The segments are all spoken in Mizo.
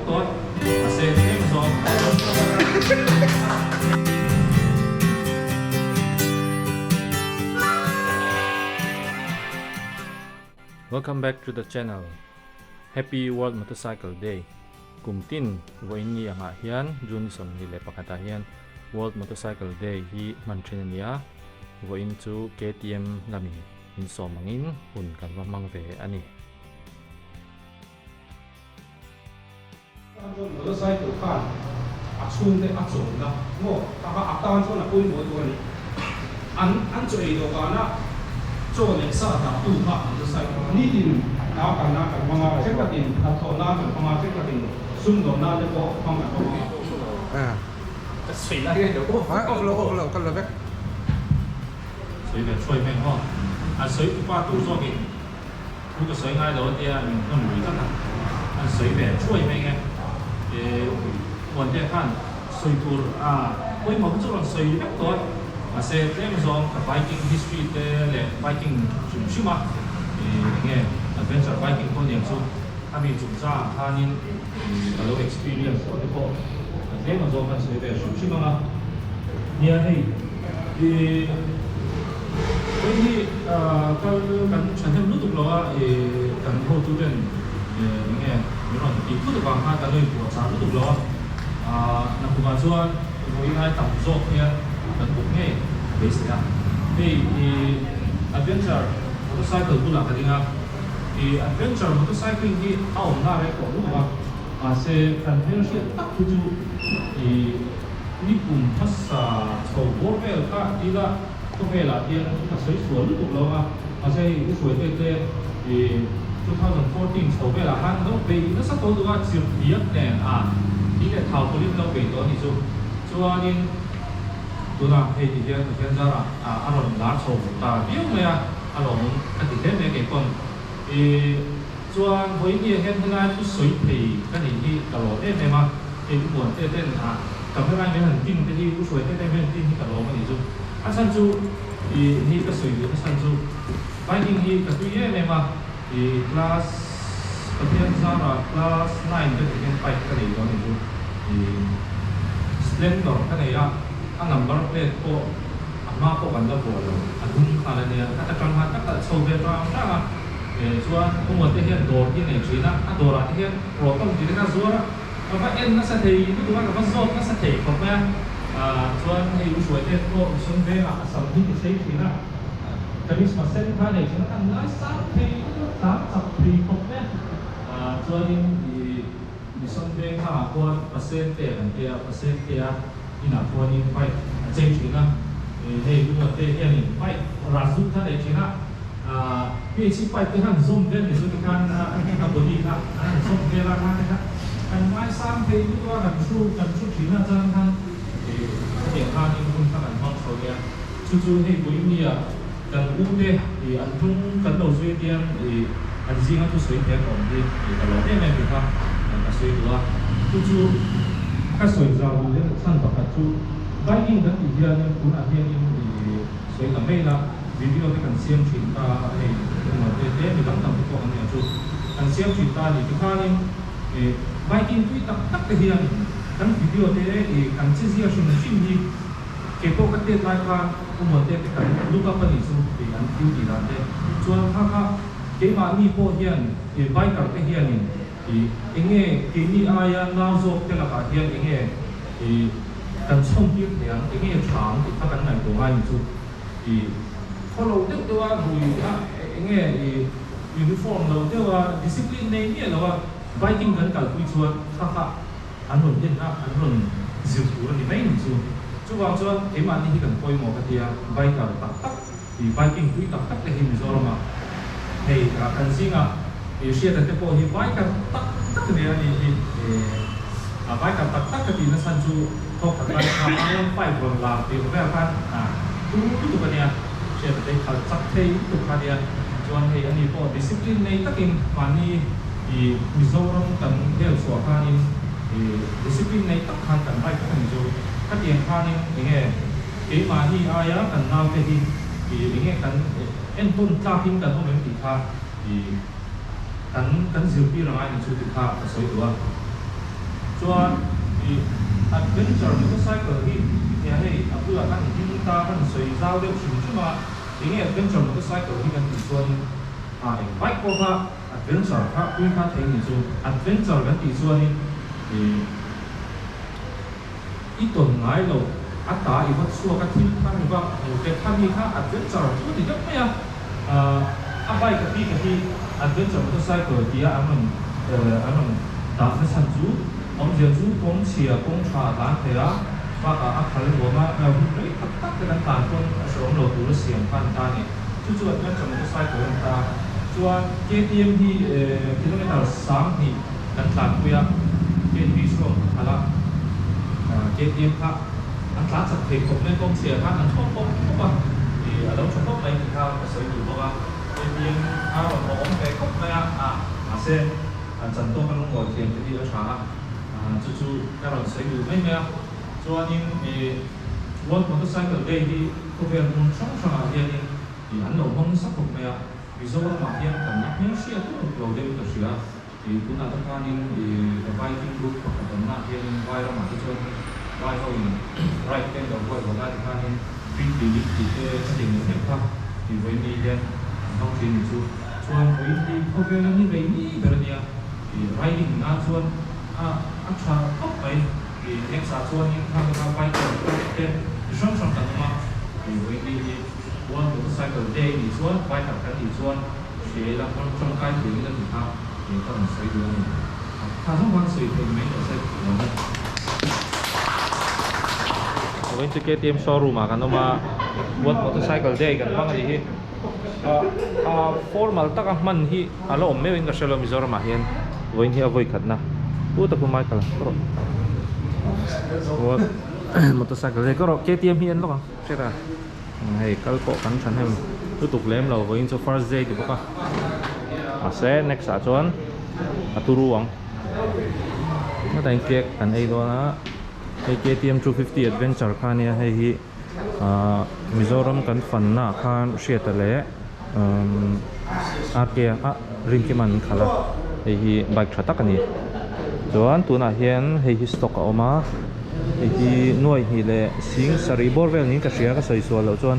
tawh a, mahse tlem zawng. Welcome back to the channel. Happy World Motorcycle Day. Kum tin vawiin ni angah hian June 21 ah hian World Motorcycle Day hi hman thin a ni a, vawiin chu KTM lamin min sawm angin hun kan va hmang ve a ni. Tan chuan motorcycle khan a chhungte a chawmna maw kha kha a tan chuan a pawimawh tur a ni. An an chaw ei dawhkana chaw leh sa dahtu kha motorcycle a nitin hna kalna kan hmang a, thenkhatin hnathawh nan kan hmang a, thenkhatin sumdawn nan te pawh hmang kan hmang a. Ka sawi lai hian lo off vek lo. Off lo, off lo, ka la vek. Sawi ve thuai hmel maw? An sawi upa tur zawkin thu ka sawi ngai lo a tia min hnawn lui tlat a, an sawi ve thuai hmel nge. Muante khan sawi tur a pawimawh hi chu rawn sawi vek tawh a, mahse tlem zawng ka biking history te leh biking hrim hrim a, enge adventure biking pawh aniang chu a mi chungchangah khanin ka lo experience tawh te pawh tlem azawng khan sawi ve hrim hrim ang a. Nia hei i hei hi kal kan thahnem lutuk lo a i kan hotu ten eng nge min rawn tih phut avang khan kan lo inpuah chah lutuk lo a naktukah chuan vawi ngai tam zawk hian kan buk ngei a beisei a hei i adventure motorcycle bulah ka ding a i adventure motorcycling hi a awmna rei tawh lutuk a mahse kan hmelhriat tak hi chu i Nikum hmasa chho bawr vel kha ila khawvelah hian ka sawi sual lutuk lo a, mahse hei u Hruaite te i 2014 chho velah khan lo bei nasa tawh duh a, chirhdiak nen a ti leh thau pawlin lo bei tawh a nih chu. Chuanin tunah hei ti hian Pathian zarah a rawn lar chho ta viau mai a, a lawmawm ka ti hle mai a kei pawn. I chuan vawiin hian helai thu sawi thei ka nih hi ka lawm em em a, hei u Muante ten a camera in min han tin te hi u Hruaite ten min han tin hi ka lawm a nih chu. A chhan chu i hi ka sawi duh na chhan chu biking hi ka tui em em a, i class Pathian zara class nine te tih hian bike ka nei tawh a nih chu, i Splendor ka nei a, a number plate pawh A hma pawh kan la vuah lo, a dum nghal a nia, ka ta tang khan ka kalh chho ve tang tang a, chuan Umawt te hian dawr hi a nei thin a, a dawrah te hian rawtawm tih te kha a zuar a, ka va en nasa thei lutuk a, ka va zawt nasa thei khawp mai a, chuan hei U Hruaite pawh Mison vengah a sam hi ti sei thin a, Karisma sen kha a nei thin a, kan ngaisang thei lutuk a, tlang chak thei khawp mai a, chuanin ih Mison veng thangah khuan Pasente an tia, Pasente-a. Inah khuanin bike a chei thin a, hei Lunga te hianin bike Razuk kha nei thin a, PHC pipe te khan zawm vel ni chu tikhan a body kha an han zawm vel a, kha te kha kan ngaisang thei lutuk a, kan thu kan thu thin a chuan khan khatiang khanin hun kha kan hmang chho leh a, chu chu hei Buimnia kan u te an hnung kan lo zui atiang an zinga thusawi thei an awm hi ka lawm em em tih kha ka sawi duh a, chu chu ka sawi zau duh leh chhan pakhat chu biking kan tih hianin tunah hianin sawi ta mai ila video te kan siam thin ta a hei engemaw te te mi dang dang te pawh kan nia chu kan siam thin ta a ni tikhanin biking tui tak tak te hianin kan video te kan che zia hrim hrim hi Kei pawh ka tet lai khan Umawn te te kan look up a nih chu tih an thil tih dan te chuan kha kha keimahni pawh hian ih biker te hianin ih enge keini aia nau zawk te lakah hian enge ih kan chhawn tir thei ang enge tha ang tih kha kan ngaihtuah ngai ni chu ih khaw lo deuh deuh a rui a enge ih uniform lo deuh a discipline nei miah lo a biking kan kalpui chuan kha kha An rawn en a, an rawn zir tur a ni mai ni chu. Chuvang chuan keimahni hi kan pawimawh ka tia, biker tak tak, ih biking pui tak tak te hi Mizoramah hei kan zingah ih hriata te pawh hi biker tak tak nia a nih hi. Ih biker tak tak ka tihna chhan chu thawk khat lai kha R15 rawn lar tir vel khan tu lutuk a nia, hriata te hi khalh chak thei lutuk kha nia. Chuan hei ani pawh discipline nei takin mahni I Mizoram kan hel chhuah khanin i discipline nei tak khan kan bike kha ni chu. Khatiang khanin enge keimahni aia kan naute hi i enge kan entawn tlakin kan awm em tih kha i kan kan zirtir angai ni chu tih kha ka sawi duh a. Chuan ih adventure motorcycle hi nia hei a bulah kan ding ta kan sawi zau deuh hrim hrim a, enge adventure motorcycle hi kan tih chuanin ah eng bike pawh kha adventure kha pui kha thei ni chu adventure kan tih chuanin ih i tawn ngai lo a ta i va chhuak a thil thar i va hmu te kha mi kha adventure chu a ti deuh mai a, ah a bike a bik a hi adventure motorcycle tia an rawn an rawn dah nachhan chu awmzia chu kawng chhia kawng tha a tlan thei a, bakah a khal nuam a, hun rei tak tak te kan tlan pawn a hrehawm lo tur a siam kha a ni ta a ni. Chu chu adventure motorcycle a ni ta. Chuan KTM hi kilometer 2000 kan tlanpui a, KTM sawm ka khalh a, KTM kha an tlan chak thei khawp mai kawng chhia khan an thlawk pawp pawp a, ih a lo tha khawp mai tih kha ka sawi duh bawk a, KTM a rawn awm ve khawp mai a, mahse an chan tawk a lungawi thiam te hi a tha a, chu chu ka rawn sawi duh mai mai a, chuanin ih World Motorcycle Day hi khawvel hmun hrang hrangah hianin ih an lo hmang nasa khawp mai a. Mizoramah hian kan la hmelhriat lutuk lo deuh ka hria. Ih tunah te khanin ih ka biking group pakhat awmnaah hianin vai ramah te chuan vai ho in ride te an lo buai buai lai te khanin green clinic tih te ka ti neuh neuh kha ih vawiin ni hian an hmang thin ni chu. Chuan vawiin hi khawvel a ni vei ni ber a nia. Ih riding nan chuan a a tha khawp mai. Ih next ah chuanin khang kha biker te chi hrang hrang kan awm a. Ih vawiin ni hi. World Motorcycle Day nih chuan biker kan nih chuan hria ila hmang tangkai thiam ila tih kha eng ka rawn sawi duh a ni. Tha zawng khan sawi theih mai tawh se lo ni. Vawiin chu KTM showroom ah kan awm a, World Motorcycle Day kan hmang a nih hi. A formal taka hman hi a la awm meuhin ka hre lo Mizoram ah hian vawiin hi a vawi khatna. Pu taku Michael ka rawh. World Motorcycle Day ka rawh KTM hi en lawk ang. Hriat a. Hei kal pawh kan thahnem lutuk lem lo vawiin chu first day ti bawk a mahse next ah chuan a turu ang hetah hian cake kan ei dawn a hei KTM 250 adventure kha ania hei hi ahh Mizoram kan fanna ah khan Hriata leh umm RK a Rinkim an khalh a hei hi bike tha tak a ni chuan tunah hian hei hi stock a awm a. Hei hi nuai hnih leh sing sarih bawr vel niin ka hria ka sawi sual loh chuan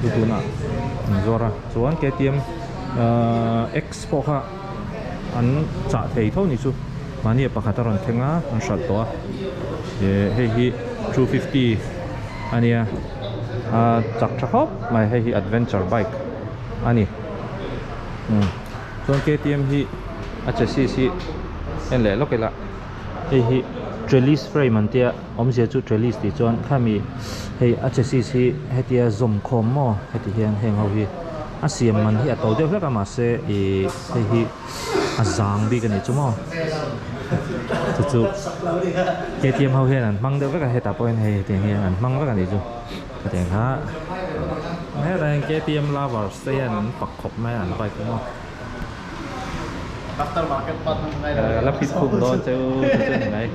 chu tunah an zuar a chuan KTM ahh X pawh kha an chah thei tho ni chu mahni a pakhat a rawn thleng a an hralh tawh a eh hei hi 250 a nia a chak tha khawp mai hei hi adventure bike a ni umm chuan KTM hi a chassis hi en leh lawk ila. Hei hi trellis frame an tia awmzia chu trellis tih chuan khami hei a chassis hi hetia zawm khawm maw heti hian heng ho hi a siam man hi a to deuh hlek a mahse ih hei hi a zang bik a nih chu maw chu chu KTM ho hian an hmang deuh vek a hetah pawh hian hei hetiang hian an hmang vek a nih chu hetiang kha hetah hian KTM lovers te hian an pak khawp mai a an bike te maw. La phit khum dawn che u chu chu ni mai.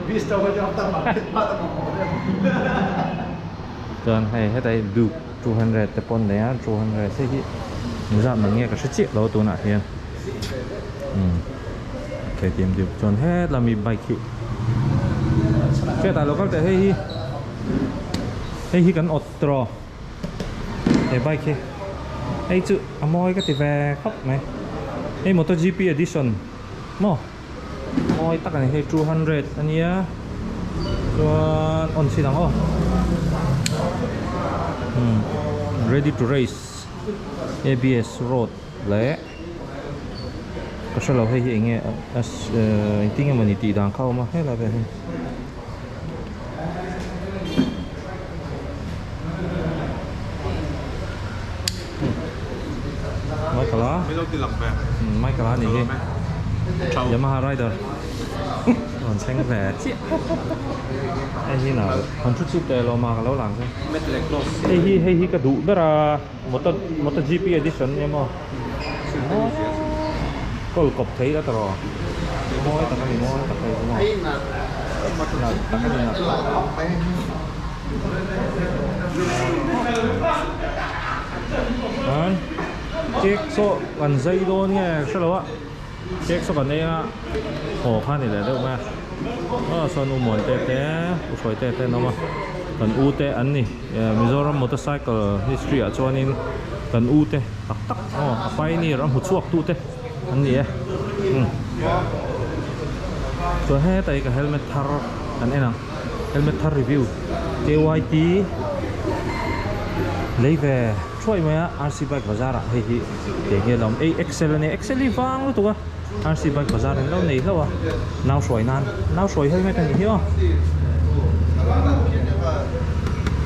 Chuan hei heta hi Duke 200 te pawh an nei a 200 hei hi engzat man nge ka hre chiah lo tunah hian umm KTM Duke chuan hetlai mi bike hi hriatah lo kal teh hei hi hei hi kan awt tawh. He bike hi hei chu a mawi ka ti ve khawp mai hei MotoGP edition maw mawi tak a ni hei 200 ania chuan on chhin ang aw umm ready to race ABS road leh ka hre lo hei hi eng nge engtin nge mawni tih dan kha a awm a helai velah hian. Michael a Michael a ni hi Yamaha rider rawn thleng ve chiah hei hi na han thu chip teh lo ma ka lo lang che hei hi hei hi ka duh ber a moto moto GP edition nia maw kawl kawp thei la tawh mawi tak a ni mawi tak hei chu maw nalh tak a ni nalh chuan cake saw kan zai dawn nge hre lo a cake saw kan ei a haw kha ni leh deuh mai a. Ah sawn u muan te te u hruai te te an awm a kan u te an ni Mizoram motorcycle history ah chuanin kan u te tak tak aw a pioneer a hmu chhuak tu te an ni e umm chuan hetah hi ka helmet thar kan en ang helmet thar review K_Y_T lei ve thuai mai a R_C bike bazar ah hei hi eng nge lo awm ei excel a nia excel hi vang lutuk a R_C bike bazar an lo nei hlauh a nau hruai nan nau hruai helmet a nih hi aw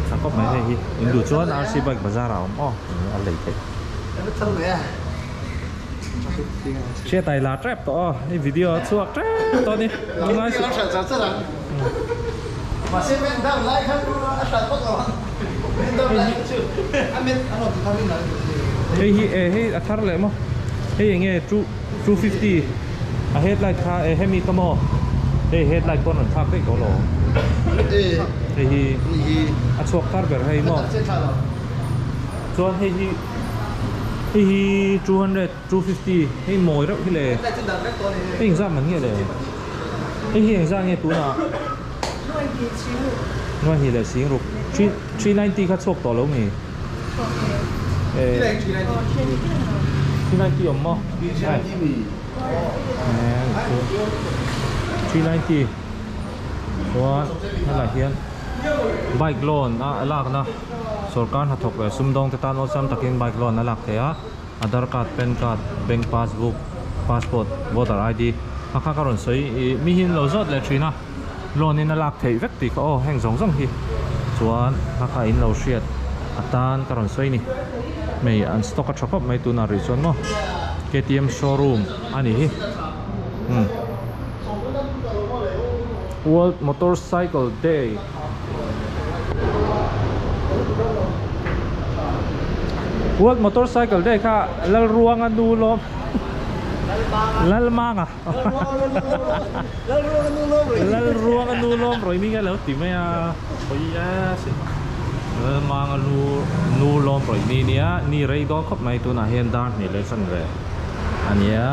tha khawp mai hei hi in duh chuan R_C bike bazar ah a awm aw a lei theih. Hriat ai la tep tawh aw i video a chhuak tep tawh a ni lungngai suh. Hei hi eh hei a thar leh maw hei eng nge two 250 a headlight kha eh hemi ka maw hei headlight pawn rawn thlak daih tawh lo hei hi a chhuak thar ber hei maw chuan hei hi. Hei hi 200, 250 hei mawi reuh hi le hei engzat man nge le hei hi engzat nge tunah nuai hnih leh sing ruk 390 kha chhuak tawh lo mi 390 awm maw 390 chuan helai hian bike loan a lakna. Sorkar hnathawk leh sumdawng te tan awlsam takin bike loan a lak theih a, Aadhaar card, pan card, bank passbook, passport, voter ID a kha ka rawn sawi ih mi hi an lo zawt leh thin a, loan in a lak theih vek tih kha aw heng zawng zawng hi chuan a kha in lo hriat atan ka rawn sawi ni hei an stock a tha khawp mai tunah rih chuan maw KTM showroom a ni hi umm World Motorcycle Day. World Motorcycle Day kha Lalruanga nu lawm Lalmanga Lalruanga nu lawm rawih mi nge lo ti mai a hawi a si Lalmanga nu nu lawm rawih ni nia ni rei dawn khawp mai tunah hian dar hnih leh chan ve a nia.